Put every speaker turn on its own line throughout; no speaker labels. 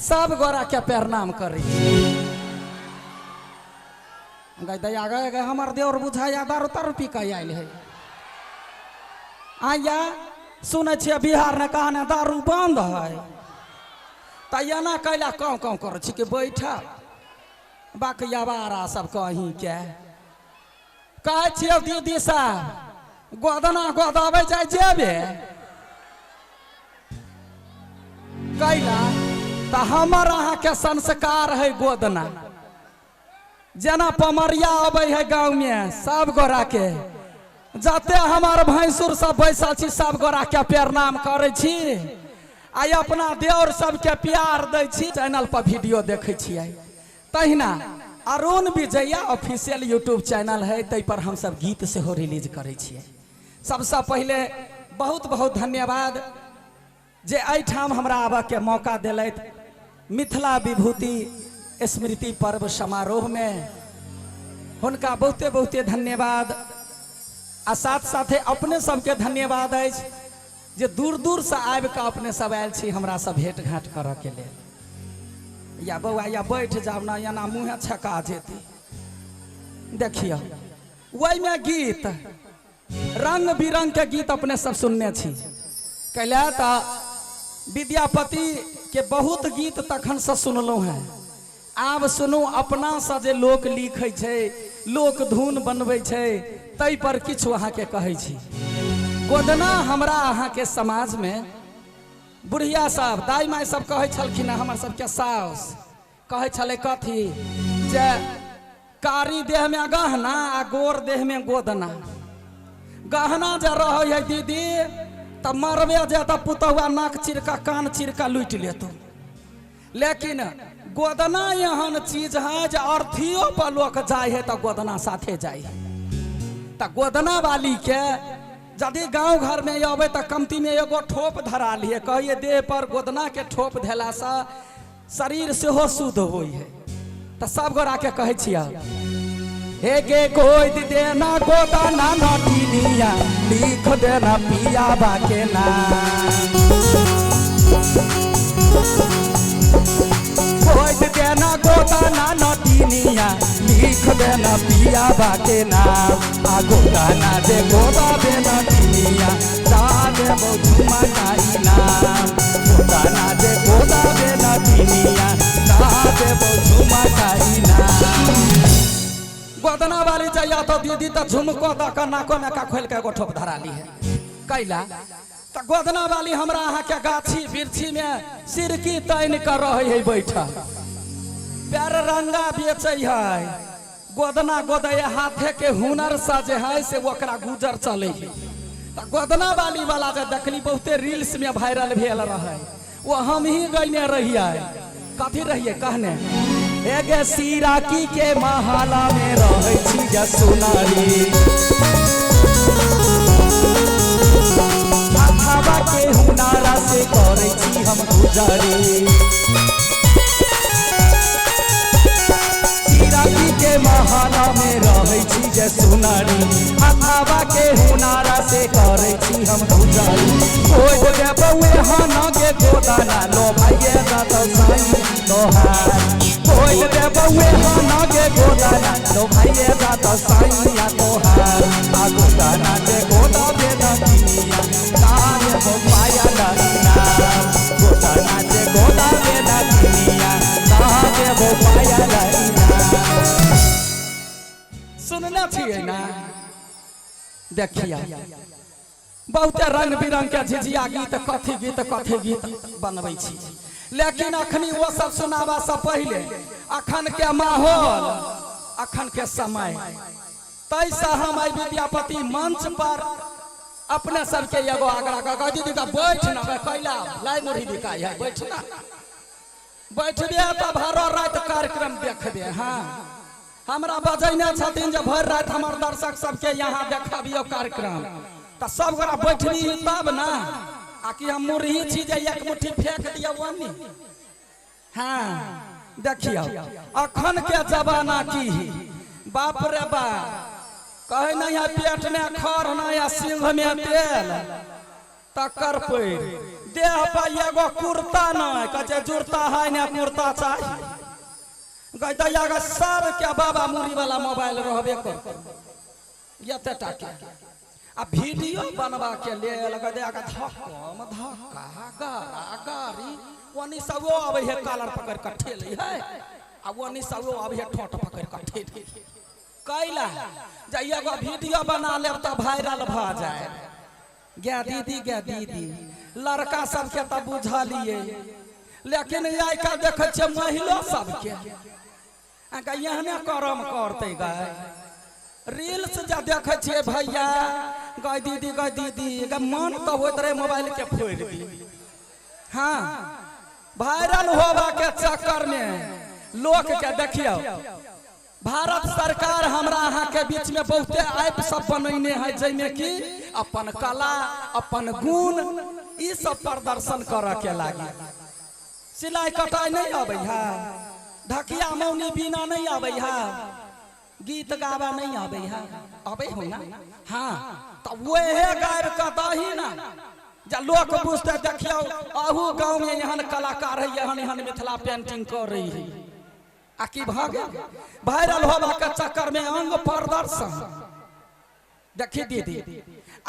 सब गोरा के प्रणाम करै छी। गै दैया गै गै, हमर देवर बुझाइया दारू तारू पी कऽ आयल है। आइया सुनै छियै बिहार ने कहने दारू बंद है, तऽ एना कैला काँव काँव करै छी कि बैठा बाकी आवारा सब कहीं के। कहै छियै दीदी साहब, गोदना गोदाबै जाइ जेबे कैला? तऽ हमर अहाँके संस्कार है गोदना। जेना पमरिया अबै है गाँवमे, सब गोराके, जते हमर भैंसुर सब बैसल छी, सब गोराके प्रणाम करै छी आ अपना देवर सबके प्यार दै छी। चैनल पर वीडियो देखै छियै, तहिना अरुण विजया ऑफिशियल यूट्यूब चैनल है, ताहि पर हमसब गीत सेहो रिलीज करै छियै। सबसँ पहिले बहुत बहुत धन्यवाद जे एहिठाम हमरा आबऽके मौका देलथि मिथिला विभूति स्मृति पर्व समारोहमे, हुनका बहुते बहुते धन्यवाद। आ साथ साथे अपने सबके धन्यवाद अछि जे दूर दूरसँ आबि कऽ अपने सब आयल छी हमरासँ भेंट घाँट करऽके लेल। या बौआ, या बैठ जाउ ने, एना मुँहे छका जेतै। देखियौ, ओहिमे गीत रंग बिरंग के गीत अपने सब सुनने छी। कैला तऽ विद्यापति के बहुत गीत तखनसँ सुनलहुँ हेँ। आब सुनू, अपनासँ जे लोक लिखै छै, लोक धुन बनबै छै, ताहि पर किछु अहाँके कहै छी। गोदना हमरा अहाँके समाजमे बुढ़िया सब, दाइ माइ सब कहै छलखिन हँ, हमर सबके साउस कहै छलै कथी जे कारी देहमे गहना आ गोर देहमे गोदना। गहना जे रहै है दीदी, तऽ मरबे जे तऽ पुतहुआ नाक चिरका कान चिरका लुटि लेतौ, लेकिन गोदना एहन चीज है जे अर्थियो पर लोक जाइ है तऽ गोदना साथे जाइ है। तऽ गोदना वाली के यदि गाँव घर में अबै तऽ कमती में एगो ठोप धरा लिए। कहिए देह पर गोदना के ठोप धेलासँ शरीर सेहो शुद्ध होइ है। तऽ सब गोरा के कहै छियै, हे गे गोद देना गोदना नटिनिया, लिख देना पिया बा के नाम। गोद देना गोदना नटिनिया, लिख देना पिया बा के नाम। आ गोदना जे गोदा दे नटिनिया, दा देबो झुमकाई नाम। गोदना जे गोदा दे नटिनिया, दा देबो झुमकाई नाम। गोदना वाली जाइया तो दीदी तऽ झुमको दऽ कऽ नाको में का खोलि कऽ एगो ठोप धरा ली है। कैला तऽ गोदना वाली हमरा अहाँके गाछी वृक्षी में सिरकी तानि कऽ रहै है बैठल। पैर रंगा बेचै है, गोदना गोदै, हाथे के हुनर से जे है से ओकरा गुजर चलै है। तऽ गोदना वाली वाला जे देखली, बहुते रील्स में वायरल भेल रहै, ओ हम ही गयने रहियै। कथी रहियै कहने? एगे सिराकी के महला में रहै छी गे सुनरी, हथवा के हुनारा से करै छी हम गुजरी। सिराकी के महला में रहै छी जे सुनरी, हथवा के हुनारा से करै छी हम गुजरी। ओइ दे बउए हन के गोदाना, लो भाइये दादा साई तोहार। ओइ दे बउए हन के गोदाना, लो भाइये दादा साई तोहार। आ गोदाना जे गोदा दे दनिया, तारे बो पाया लना। गोदाना जे गोदा दे दनिया, तारे बो पाया लना। सुनने छियै ना? देखिया, बहुते रंग बिरंग के झिझिया गीत, कथी गीत, कथी गीत बनबै छी, लेकिन अखनी ओ सब सुनाबा से पहिले अखन के माहौल, अखन के समय, ताहिसँ हम एहि विद्यापति मंच पर अपने सबके एगो आग्रह कर। दीदी का बैठ ना, कैला लाई मुरही बिकाई है? बैठ ना, बैठबे तऽ भरो राति कार्यक्रम देखबे। हाँ, हमरा बजैने छथिन जे भरि राति हमर दर्शक सबके यहाँ देखबियौ कार्यक्रम, तऽ सब गोरा बैठबी तब ना। आ कि हम मुरही छी जे एक मुट्ठी फेंक दियौ ओनी? हाँ, देखियौ, अखन के जमाना की है, बाप रे बाप! कहै नहीं है, पेट में खर नहीं आ सिंह में तेल, तकर पैर। देह पर एगो कुर्ता नहि, कहै छै जुर्ता है ने कुर्ता चाही। गै दैया गै, सबके बाबा मुरी वाला मोबाइल रहबे करतै एते टाके। आ वीडियो बनबा के लेल गै दैया गै धक्कम धक्का गारा गारी, ओनी से ओ अबै है कालर पकड़ के ठेलै है, आ ओनी से ओ अबै है ठोंठ पकड़ के ठेलै। कैला जे एगो वीडियो बना लेब तऽ वायरल भऽ जाए। गे दीदी, गे दीदी, लड़का सबके तऽ बुझलियै, लेकिन आइ काल्हि देखै छियै महिलो सबके अहाँके एहने करम करतै गै। रील्स जे देखै छियै भैया, गै दीदी, गै दीदी, गै मन तऽ होइत रहै मोबाइल के फोड़ि दी। हाँ, वायरल होबा के चक्कर में लोक के देखियौ, भारत सरकार हमरा अहाँ के बीच में बहुते ऐप सब बनैने है, जाहिमे कि अपन कला अपन गुण ई सब प्रदर्शन करऽ के लागी। सिलाई कटाई नहीं आबै है, ढकिया मौनी बीना नहीं आबै है, गीत गावा नहीं आबै है, आबै हो ना? हाँ, तो वहे गाबि कऽ दही ना जे लोक बुझते, देखियौ अहू गाँव में एहन कलाकार है, एहन एहन मिथिला पेंटिंग कर रही है। आ की भऽ गेल? वायरल होबा के चक्कर में अंग प्रदर्शन। देखी दीदी,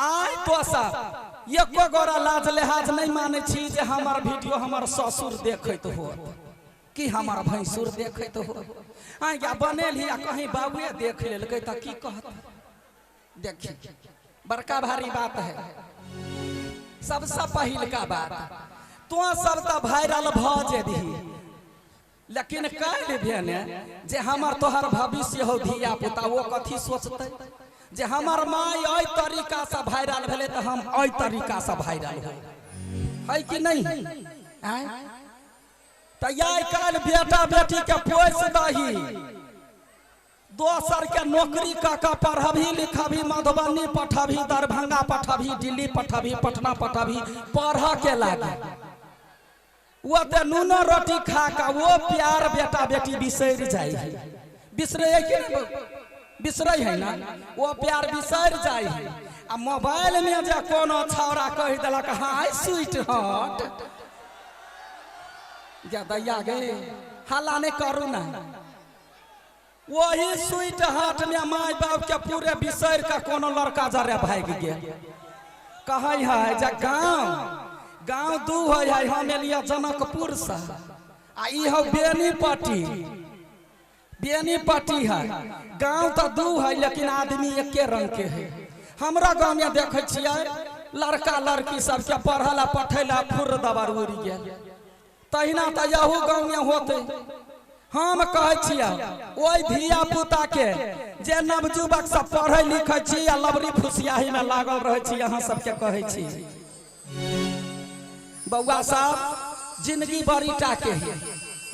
आइ तो सब एको गोरा लाज लिहाज नहीं मानै छी जे हमर वीडियो हमर ससुर देखैत होत कि हमर भैंसुर देखैत होत। आइ या बनेलही आ कहीं बाबुए देख लेलकै तऽ की कहत? देखी, बड़का भारी बात है। सबसे पहिलका बात, तो सब तऽ वायरल भऽ जेबही, लेकिन काल्हि भेने जे हमर तोहर भविष्य हो धिया पुता, ओ कथी सोचतै जे हमर माय एहि तरीकासँ वायरल भेलै तऽ हम एहि तरीकासँ वायरल हो है कि नहीं? आँय, तऽ आइ काल्हि बेटा बेटीके पोसि दही, दोसर के नौकरी कऽ कऽ पढ़बही लिखबही, मधुबनी पठबही, दरभंगा पठबही, दिल्ली पठबही, पटना पठबही, पढ़ऽ के लागी। वो तऽ नूनो रोटी खा कऽ वो प्यार बेटा बेटी बिसरि जाइ है। बिसरै है कि नहि? बिसरै है ना, वो प्यार बिसरि जाइ है। आ मोबाइल में जे कोनो छौड़ा कहि देलक हाय स्वीट हट, गे दैया गे, हल्ला नहि करू ना, वही स्वीट हार्ट में माय बाप के पूरे बिसरि के कोनो लड़का जरे भागि गेल। कहै है जे गाँव गाँव दू है, है हम एलियै जनकपुर से आ ई हौ बेनीपट्टी, बेनीपट्टी है। गाँव तऽ दू है लेकिन आदमी एके रंग के है। हमरा गाँव में देखै छियै लड़का लड़की सबके पढ़ल पठैला फुर्र दबर उड़ि गेल। तहिना तऽ यहू गाँव में होतै। हम कहै छियै ओहि धिया पुता के जे नवयुवक सब पढ़ै लिखै छी आ लबरी फुसियाही में लागल रहै छी, अहाँ सबके कहै छी बौआ साहब, जिंदगी बड़ी टा के है,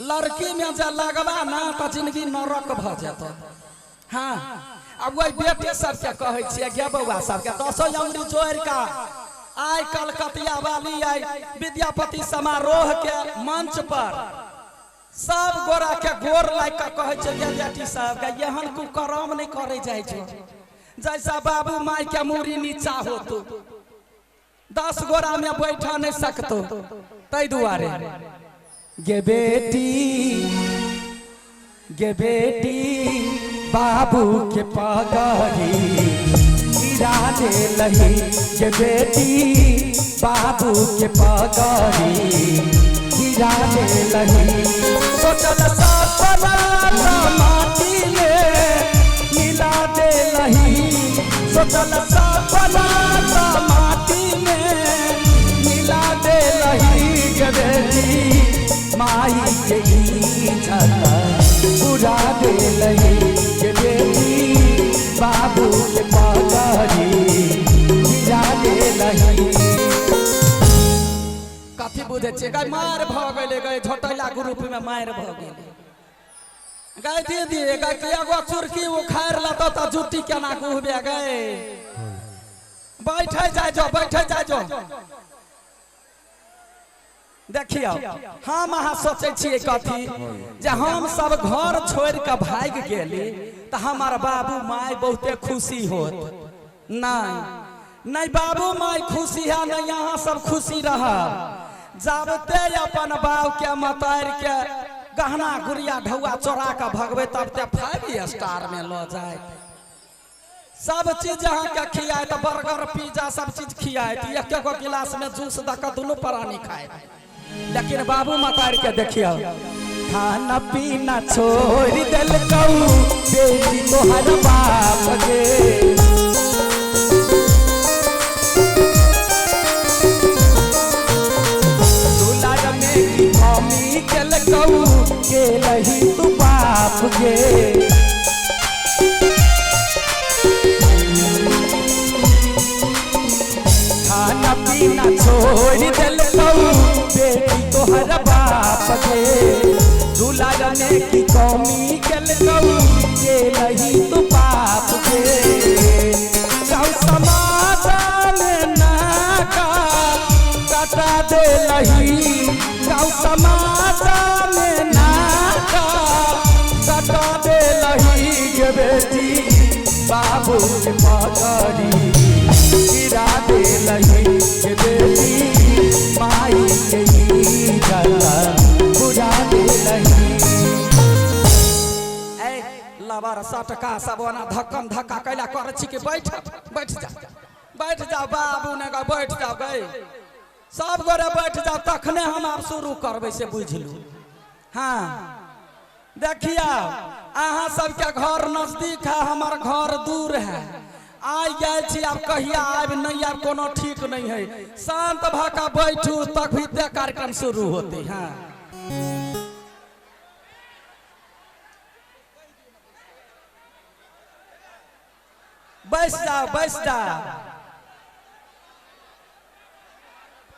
लड़की में जे लगबा ना तऽ जिंदगी नरक भऽ जेतौ। हाँ, आ वही बेटे सबके कहै छियै गे बौआ सबके, दसो अंगुरी जोड़ि कऽ आइ कलकतिया वाली आइ विद्यापति समारोह के मंच पर सब गोरा के गोर लागि कऽ कहै छै गे बेटी सब के, एहन कुकर्म नहि करै जाइ छौ जैसा बाबू माय के मूड़ी नीचा होतो, 10 गोरा में बैठा नहीं सकतो। तै दुआरे गे बेटी, गे बेटी, बाबू के पगड़ी गिरा दे लही, गे बेटी, बाबू के पगड़ी गिरा दे लही। सोचल सपना माटी में मिला दे लही, सोचल सपना माटी में मिला दे लही, गे बेटी, माई के इज्जत उड़ा दे लही, गे बेटी, बाबू के पगड़ी गिरा दे लही। कथी बुझै छियै गै? मारि भऽ गेलै गै, झोटैला ग्रुप में मारि भऽ गेलै गै दीदी। गै के एगो चुरकी उखाड़ि लेतौ तऽ जुट्टी केना गुहबे गै? बैठे जाइ जो, बैठे जाइ जो। देखियौ, हम अहाँ सोचै छियै कथी जे हम सब घर छोड़ि कऽ भागि गेली तऽ हमर बाबू माय बहुते खुशी होत। नहि नहि, बाबू माय खुशी है, नहि अहाँ सब खुशी रहब। जाबते अपन बाप के मतारि के गहना गुड़िया ढौआ चोरा के भगबै तबते 5 स्टार में लऽ जायत। सब चीज अहाँके खियायत, बर्गर पिज्जा सब चीज खियायत, एक एक गिलास में जूस दऽ कऽ दुनू प्राणी खायत। लेकिन बाबू मतारि के देखियौ, खाना पीना छोड़ि देलकौ बेटी तोहर बाप गे। दुलार में की कमी केलकौ केलही तू बाप गे। खाना पीना छोड़ि देलकौ बेटी तोहर बाप गे। दुलार में की कमी केलकौ केलही तू बाप गे। गाँव समाज में नाका कटा देलही, गाँव समाज में नाका कटा देलही गे बेटी, बाबू के पगड़ी गिरा देलही गे बेटी, माई के इज्जत बुरा देलही। ए लबर सटका सब ओना धक्कम धक्का कैला करै छी कि बैठ बैठ जा बैठ जाओ बाबू ने गा बैठ जाओ गए, सब गोरे बैठ जाओ तखने हम आब शुरू करबै से बुझलू। हाँ देखियौ अहाँ सबके घर नजदीक है, हमर घर दूर है। आइ गेल छी, आब कहिया आबि नहीं आबि कोनो ठीक नहीं है। शांत भऽ कऽ बैठू तभी ते कार्यक्रम शुरू होते। हाँ बैस जाओ बैस जाओ।